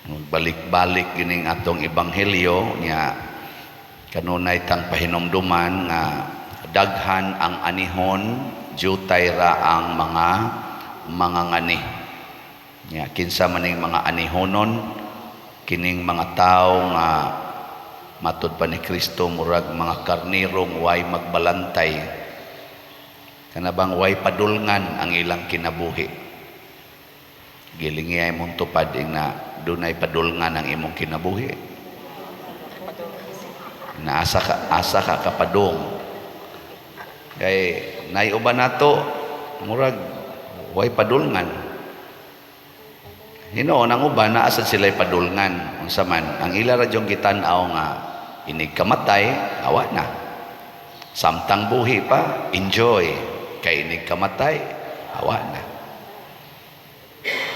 Balik-balik gining atong ebanghelyo nya, kanunay tang pahinumduman nga daghan ang anihon, jutay ra ang mga mangangani. Nya kinsa maning mga anihonon? Kining mga tawo nga matud pa ni Kristo murag mga karnirong way magbalantay, kana bang way padulngan ang ilang kinabuhi. Gilingi ay mong tupad ing na dunay padulngan ang imong kinabuhi. Naasa ka, asa ka kapadung? Kay nay uban nato murag way padulngan. Hinuon ang uban naa sad sila'y padulngan. Unsa man ang ila ra jung gitan-aw nga inig kamatay, awa na. Samtang buhi pa, enjoy, kay inig kamatay, awa na.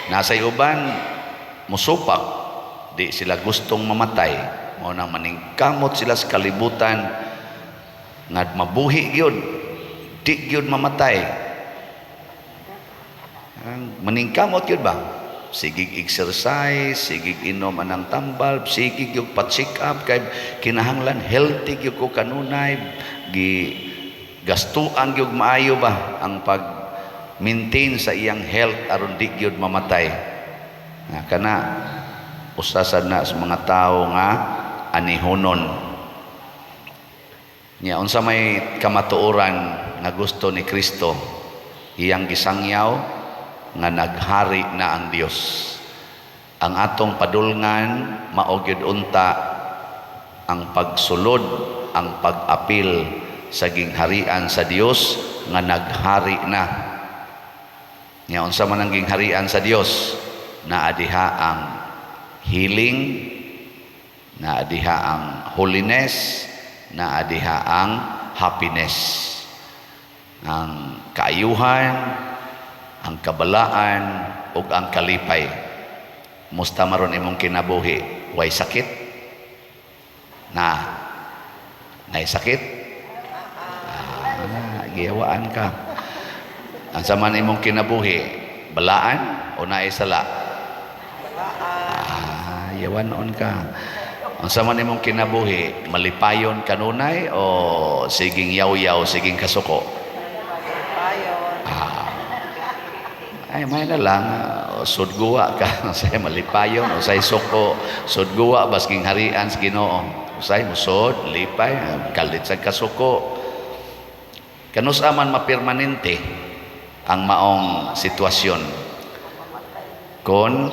Nasa uban musupak, di sila gustong mamatay, mao nang maningkamot sila sa kalibutan nga mabuhi gyud, di gyud mamatay. Ang maningkamot gyud ba, sigig exercise, sigig inom anang tambal, sigig yung pa-check up kay kinahanglan healthy gyud ko kanunay, gi gastuan gyud maayo ba ang pag maintain sa iyang health aron di gyud mamatay. Nga kana usa sad na sa mga tawo nga anihonon. Nya unsa may kamatuoran nga gusto ni Kristo? Iyang gisangyaw nga naghari na ang Dios. Ang atong padulngan mao gyud unta ang pagsulod, ang pag-apil sa gingharian sa Dios nga naghari na. Nya unsa man ang gingharian sa Dios? Naa diha ang healing, naa diha ang holiness, naa diha ang happiness. Ang kaayuhan, ang kabalaan, ug ang kalipay. Musta maron imong kinabuhi? Way sakit? Na? Nay sakit? Ah, giyawaan ka. Ang sama imong kinabuhi, balaan o naay sala? Ah, yawanon ka. Ang sama imong kinabuhi, malipayon kanunay o siging yaw-yaw, siging kasuko? Payon. Ah. Ay, may na lang, sudguwa ka, say malipayon, o say suko, sudguwa, basking harian sa Ginoo. Usay musod, lipay, kalit sa kasuko. Kanus aman mapirmanente ang maong sitwasyon? Kung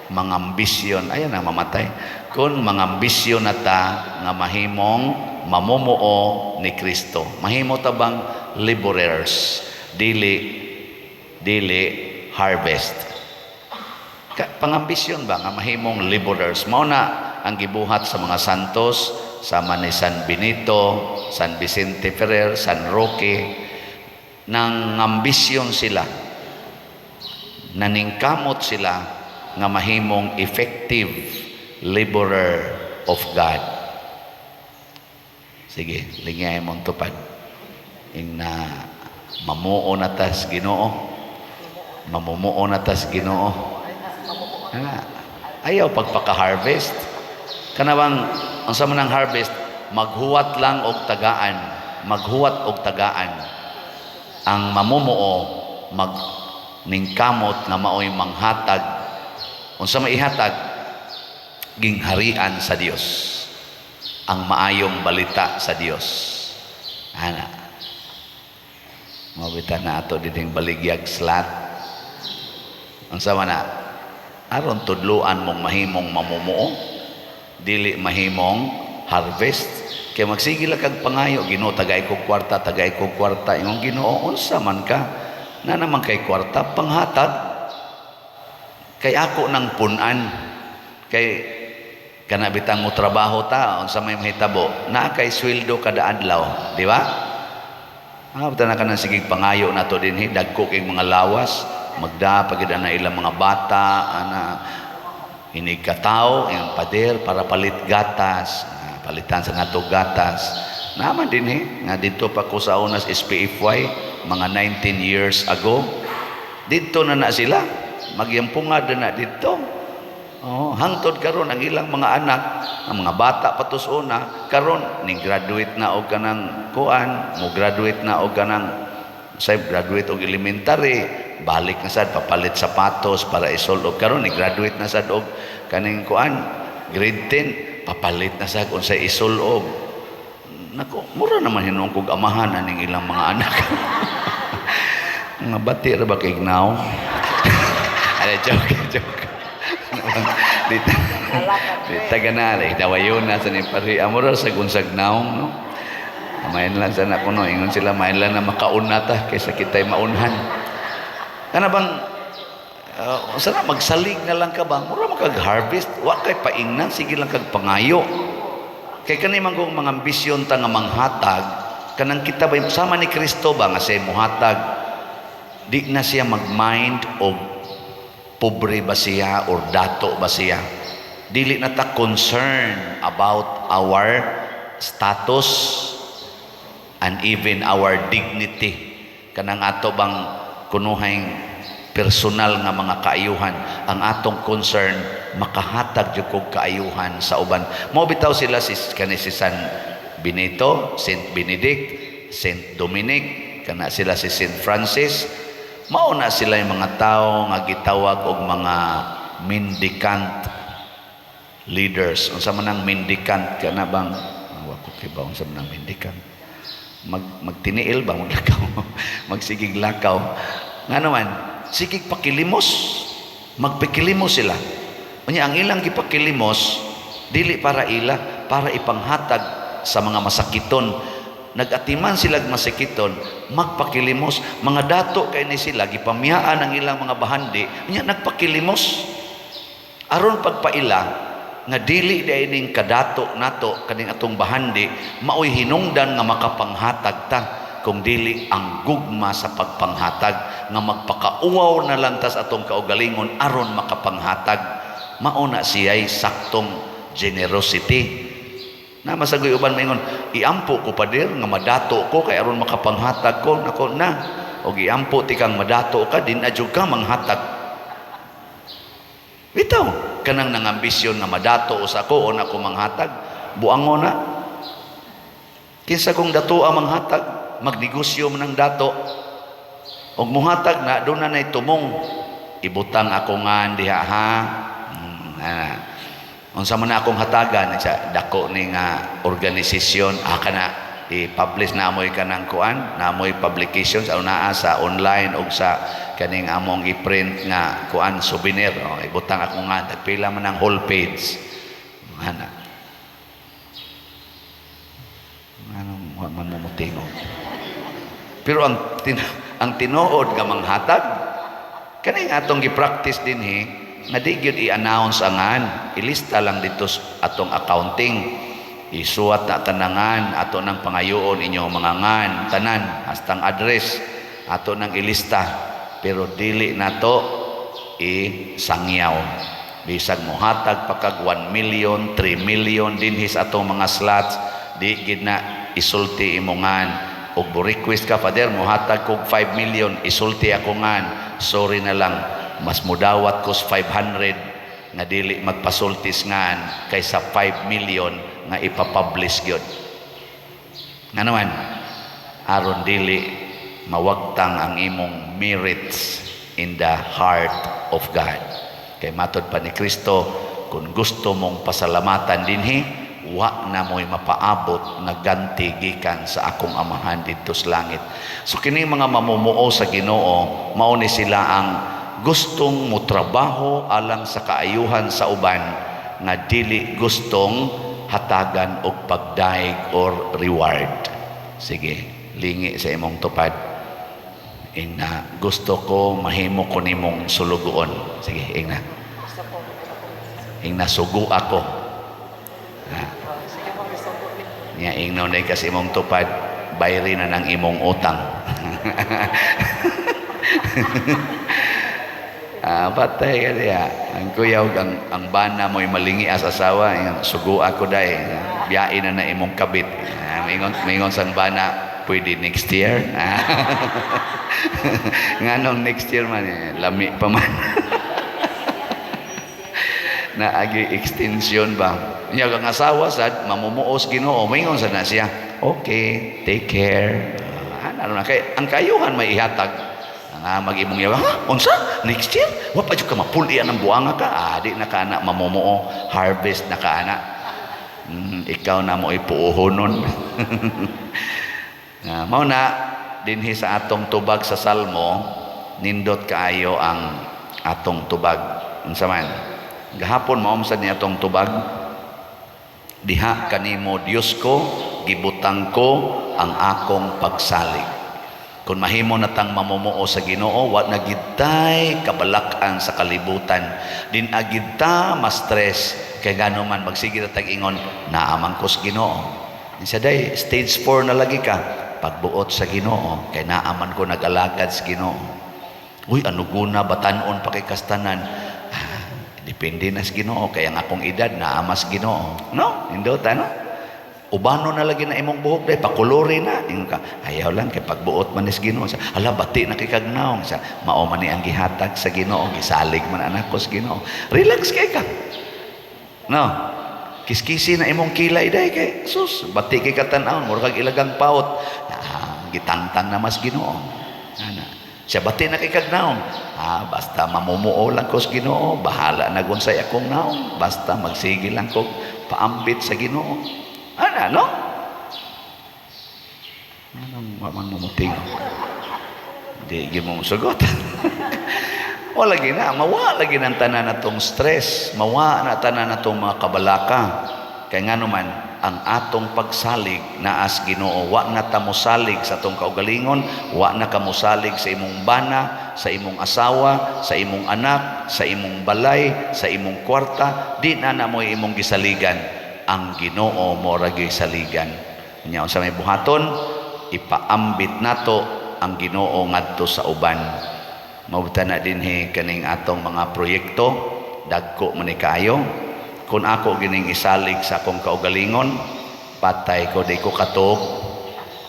mangambisyon, ayan na mamatay. Kung mangambisyon na ta nga mahimong mamumuo ni Kristo. Mahimo ta bang laborers, dili dili harvest? Pangambisyon ba nga mahimong laborers? Mao na ang gibuhat sa mga santos sama ni San Benito, San Vicente Ferrer, San Roque. Nang ambisyon sila, naningkamot sila nga mahimong effective laborer of God. Sige, lingay mong tupad. Ing na mamuo na tas Ginoo. Mamumuo na tas Ginoo. Ah, ayaw pagpaka-harvest. Kanawang ang sa man ang harvest, maghuwat lang og tagaan, maghuwat og tagaan. Ang mamumuo mag ningkamot nga maoy manghatag. Unsa maihatag? Gingharian sa Dios. Ang maayong balita sa Dios. Ana. Mabita na ato dining baligyag slot. Unsa man na? Aron tudluan mong mahimong mamumuo, dili mahimong harvest. Kay magsige lang kag pangayo, "Ginoo, tagay ko kwarta, tagay ko kwarta." Imong Ginoo, unsa man ka? Na naman kay kwarta, panghatag. Kay ako nang punan. Kay kana bitang mo trabaho ta, unsa may mahitabo? Naa kay sweldo kada adlaw, di ba? Ah, basta na ka nang sigig pangayo nato dinhi, dagko kay mga lawas, magda pagid na ilang mga bata, ana inig kataw, ang pader para palit gatas, ah, palitan sa nato gatas. Naman dinhi, nga dito pa ko sa unas SPFY mga 19 years ago. Dito na na sila, magyampunga na na dito. Oh, hangtod karon ang ilang mga anak, ang mga bata pa tos una, karon ning graduate na og kanang kuan, mo graduate na og kanang say graduate og elementary, balik na sad papalit sapatos para isul-ob. Karon ni graduate na sad og kaning kuan, grade 10, papalit na sad unsay isul-ob. Nako, mura naman hinuon kog amahan aning ilang mga anak. Mga bati ra ba kay gnaw? Ay, joke, joke. Dito, dito ka na, like, dawayon na sa ni pari. Amora sa gunsag naong, no? Main lang sana kuno, ingon sila, main lang na makauna ta kaysa kita'y maunhan. Kana bang, sana magsalig na lang ka ba? Mura makag-harvest, wa kay paingnan, sige lang kag pangayo. Kay kani man kung mga ambisyon ta nga manghatag, kanang kita ba, sama ni Kristo ba nga siya muhatag, di na siya mag-mind og pobre ba siya or dato ba siya. Dili na ta concern about our status and even our dignity. Kanang ato bang kunuhay personal nga mga kaayuhan, ang atong concern makahatag jud kog kaayuhan sa uban. Mao bitaw sila si kani si San Benito, Saint Benedict, Saint Dominic, kana sila si Saint Francis. Mao na sila yung mga tao nga gitawag og mga mendicant leaders. Unsa man ang mendicant? Kana bang, wa ko kibaw unsa man ang mendicant. Magtiniil ba, maglakaw, magsigig lakaw. Nga naman sigig pakilimos, magpikilimos sila. Unya ang ilang gipakilimos dili para ila, para ipanghatag sa mga masakiton. Nagatiman sila masakiton, magpakilimos. Mga dato kay ni sila, gipamiyaan ang ilang mga bahandi, unya nagpakilimos aron pagpaila nga dili diay ning kadato nato, kaning atong bahandi, maoy hinungdan nga makapanghatag ta, kung dili ang gugma sa pagpanghatag nga magpakauwaw na lang tas atong kaugalingon aron makapanghatag. Mao na siya'y saktong generosity. Na masagoy uban maingon, "Iampo ko, pader, nga madato ko kay aron makapanghatag ko." Nako na, og iampo ti kang madato ka, din na jud ka manghatag. Bitaw kanang nangambisyon nga madato usa ko o na ko manghatag, buango na. Kinsa kung dato ang manghatag, magnegosyo man ang dato. Og muhatag na doon na nay tumong, "Ibutang ako nga diha ha." Ana. Unsa man na akong hatagan sa dako ni nga organisasyon, ah, kana i-publish na amoy kanang kuan, na amoy publication sa unaa sa online og sa kaning among i-print nga kuan, souvenir. Oh, ibutang ako nga, tagpila man ang whole page, ana. Anong wa man mo motingog? Pero ang tinuod nga manghatag, kaning atong gi-practice dinhi nga di gyud i-announce angan, ilista lang dito sa atong accounting, isuwat na tanangan ato nang pangayoon inyong mga ngan, tanan hastang address ato nang ilista, pero dili nato isangyaw. Bisag mohatag pa kag 1 million, 3 million dinhi sa atong mga slots, di gid na isulti imongan. Og mo request ka, "Father, mohatag kog 5 million, isulti ako ngan." Sorry na lang, mas mudawat kos 500 nga dili magpasultis ngan kaysa 5 million nga ipapublish gyud. Nga naman aron dili mawagtang ang imong merits in the heart of God. Kay matod pa ni Kristo, kung gusto mong pasalamatan dinhi, wa na mo'y mapaabot nga ganti gikan sa akong Amahan didto sa langit. So kini mga mamumuo sa Ginoo, mao ni sila ang gustong motrabaho alang sa kaayuhan sa uban nga dili gustong hatagan og pagdaig or reward. Sige, lingi sa imong tupad. Ingna, "Gusto ko mahimo ko nimong sulugoon." Sige, ingna. Gusto ko. Ingna, "Sugo ako." Ha? Oh, sige po, gusto ko. Nya ingnon day kasi imong tupad, "Bayri na ng imong utang." Ah, patay ka diya. Ang kuyaw, ang bana mo'y malingi as asawa, ingon, "Sugo ako day. Biyain na na imong kabit." Ah, mingon sang bana, "Pwede next year?" Nganong next year man, eh, lami pa man. Naagi extension ba? Nya ang asawa sad mamumuo sa Ginoo, moingon sad na siya. "Okay, take care." Ah, ano na kay ang kayuhan may ihatag. Ang mag-imong yawa, "Ha? Unsa? Next year? Wa pa jud ka mapuli ang buanga ka." Ah, di na ka na mamumuo, harvest na ka ana. Ikaw na mo ipuohonon. Ah, mao na dinhi sa atong tubag sa Salmo, nindot kaayo ang atong tubag. Unsa man? Gahapon mao sad ni atong tubag. Diha kanimo, Dios ko, gibutang ko ang akong pagsalig. Kung mahimo na tang mamumuo sa Ginoo, wa na gitay kabalak-an sa kalibutan. Din agid ta ma-stress kay ngano man magsige ra tag ingon, "Naa man ko sa Ginoo." Insa day, stage 4 na lagi ka pagbuot sa Ginoo kay naa man ko nag-alagad sa Ginoo. "Uy, ano guna batan-on pa kay kastanan." Ah, depende na sa Ginoo kay ang akong edad naa mas Ginoo. No? Indota, no? "Ubano na lagi na imong buhok day, pakulori na." Ingon ka, "Ayaw lang kay pagbuot man is Ginoo." Sa, "Ala, bati na kay kag naong." Sa, "Mao man ni ang gihatag sa Ginoo, gisalig man anak ko sa Ginoo." Relax kay ka. No? "Kiskisi na imong kilay day kay sus, bati kay katan-awon, mura kag ilagang paot." Ah, gitangtang na mas Ginoo. Ana. Siya, "Bati na kay kag naong." "Ah, basta mamumuo lang ko sa Ginoo, bahala na gunsay akong naong, basta magsige lang ko paambit sa Ginoo." Ana, no? Anong wa man mo muting? Di gyud mo musugot. Wala lagi na, mawa lagi ng tanan na tong stress, mawa na tanan na tong mga kabalaka. Kay ngano man, ang atong pagsalig naas Ginoo, wa na ta mosalig sa atong kaugalingon, wa na ka mosalig sa imong bana, sa imong asawa, sa imong anak, sa imong balay, sa imong kwarta, di na na mo imong gisaligan. Ang Ginoo mo ra gyud saligan. Nya unsa may buhaton, ipaambit nato ang Ginoo ngadto sa uban. Mao na dinhi kaning atong mga proyekto, dagko man ni kaayo. Kung ako gining isalig sa akong kaugalingon, patay ko, di ko katuog.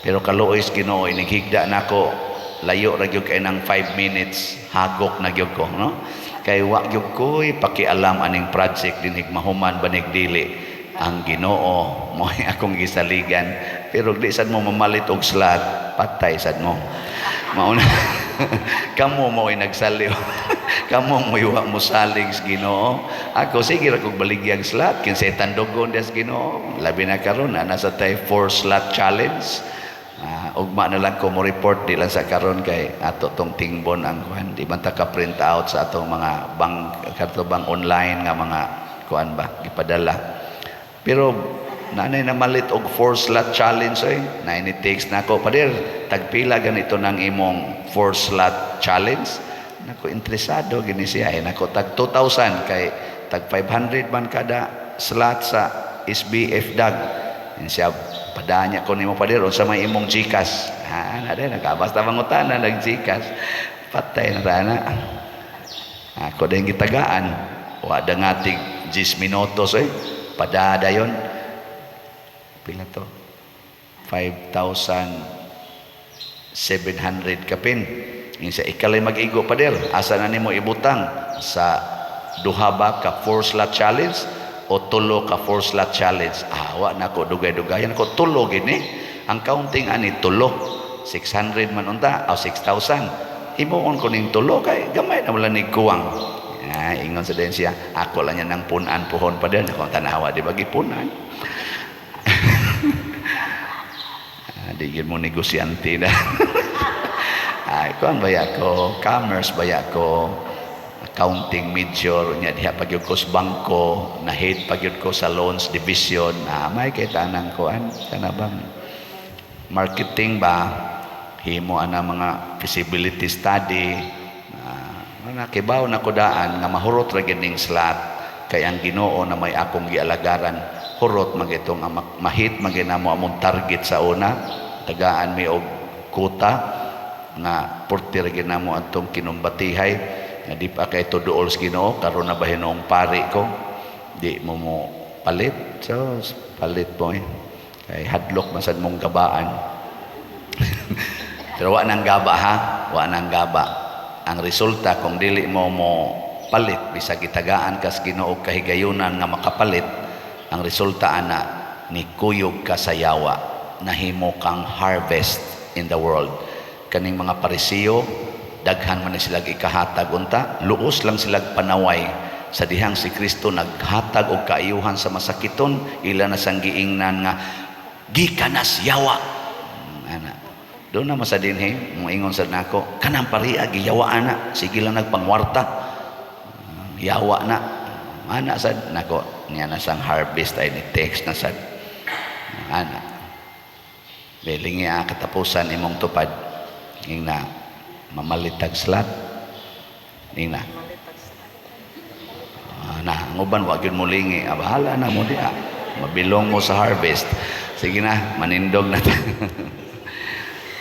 Pero kaluoy sa Ginoo, inighigda nako, layo ra gyud kay nang 5 minutes, hagok na gyud ko, no? Kay wa gyud ko'y pakialam aning project dinhig mahuman banig dili. Ang Ginoo mo akong gisaligan. Pero di sad mo mamalit og slot, patay sad mo. Mao na kamo mo ay nagsaliw. Kamo mo wa mo salig sa Ginoo. Ako sige ra kog baligyag slot kinsay tandugon diha sa Ginoo. Labi na karon na nasa tay four slot challenge. Ugma na lang ko mo report, di lang sa karon kay ato tong tingbon ang kuan, di man ta ka print out sa atong mga bank kato bang online nga mga kuan ba gipadala. Pero nanay namalit og four slot challenge oy, nay ni text nako, "Pader, tagpila ganito nang imong four slot challenge?" Nako, interesado gini siya eh. Nako, tag 2,000 kay tag 500 man kada slot sa SBF DAG. Yan siya, "Padanya ko nimo, pader, unsa may imong GCash?" Ha, na din nakabasta mangutana nag GCash. Patay na rana. Ako din gitagaan. Wa da nga tig 10 minutos eh. Padada yon. Pila to? 5,700 kapin. Insa ikalay mag-igo, pader. "Asa na nimo ibutang sa duha ba ka four slot challenge o tulo ka four slot challenge?" Ah, wa na ko dugay-dugayan ko, tulo gini. Ang counting ani tulo. 600 man unta o 6,000. Himuon ko ning tulo kay gamay na wala ni kuwang. Ah, ingon sa din siya, "Ako lang yan ang punan puhon, pader." Ako, tanawa di ba gipunan. Ah, di gyud mo negosyante na. Ay, kuan baya ko, commerce baya ko, accounting major nya diha pa gyud ko sa bangko, na head pa gyud ko sa loans division. Ah, may kay tanang kuan kana bang marketing ba, himo ana mga feasibility study. Ah, nakibaw na ko daan nga mahurot ra gyud ning slot kay ang Ginoo na may akong gialagaran, hurot man gitong mahit man ginamo among target sa una, tagaan mi og quota nga purti ra gyud namo atong kinumbatihay nga di pa kay tuduol sa Ginoo. Karon na ba hinuong pari ko, di mo mo palit, so palit mo eh kay hadlok man sad mong gabaan. Pero wa nang gaba ha, wa nang gaba. Ang resulta kung dili mo mo Palit bisag gitagaan kas Ginoo kahigayunan nga makapalit, ang resulta ana, ni kuyog ka sa yawa, nahimo kang harvest in the world. Kaning mga Parisiyo, daghan man ni sila ikahatag unta, luos lang sila panaway sa dihang si Kristo naghatag og kaayuhan sa masakiton, ila na sang giingnan nga gikanas yawa. Ana doon na masa dinhi moingon sa nako, kanang pariya giyawa ana, sige lang nagpangwarta, yawa na ana. Sad nako niya na sang harvest ay ni text na sad ana. Belingi ang katapusan imong tupad, ing na mamalitag slat, ing na. Ah, na ang uban wa gyud mo lingi. Ah, bahala na mo diha, mabilong mo sa harvest. Sige na, manindog na ta.